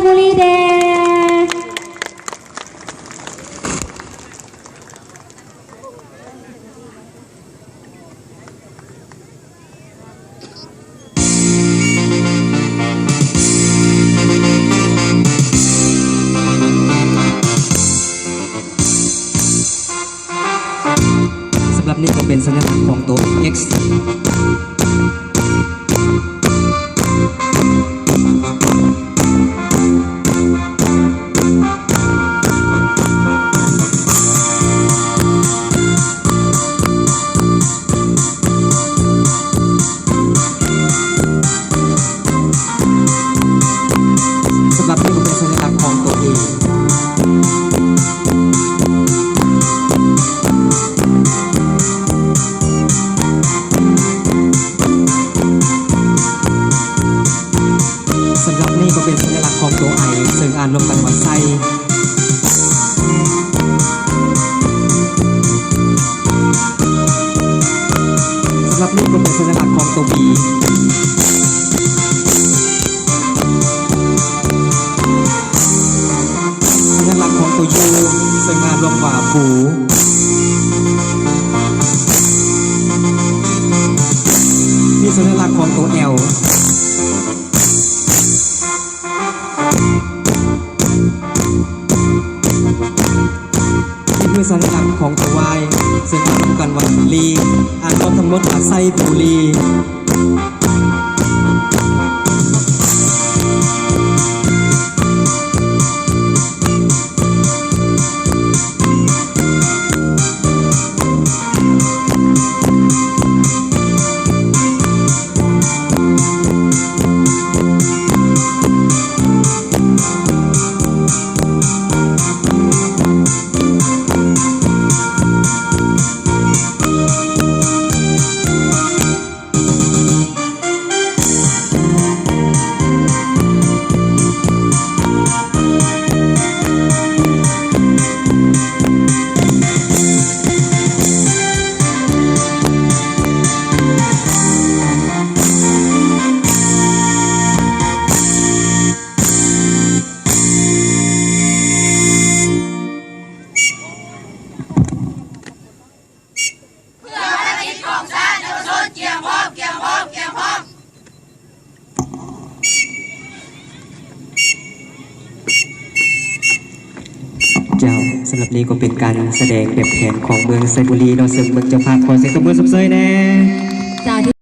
ບຸລີແດ່. ສຳລັບນີ້ກໍເປັນສັນຍະລັກຂອງໂຕ X. ສຳລັບນີ້ກໍເປັນສັນຍະລັກຂອງໂຕ A. ສຳລັບນີ້ກໍເປັນສັນຍະລັກຂອງໂຕ I ເຊິ່ງອ່ານລວມກັນວ່າໄຊ. ສຳລັບນີ້ກໍເປັນສັນຍະລັກຂອງໂຕ B. ສັນຍະລັກຂອງໂຕ U ເຊິ່ງອ່ານລວມວ່າ U. ນີ້ສັນຍະລັກຂອງໂຕ L. ນີ້ຄືສັນຍະລັກຂອງໂຕ Y ເຊິ່ງອ່ານນຳກັນວ່າ Li ອ່ານຮວມທັງໝົດວ່າໄຊບູລີ. ເພື່ອພາລະກິດຂອງຊາດ ເຍົາວະຊົນກຽມພ້ອມ ກຽມພ້ອມ ກຽມພ້ອມ. ເຈົ້າ, ສຳລັບນີ້ກໍເປັນການສະແດງແບບແຜນຂອງເມືອງໄຊບູລີເນາະ, ເຊິ່ງເມືອງເຈົ້າພາບຂໍສຽງຕົບມືຊົມເຊີຍແດ່. ເຈົ້າ.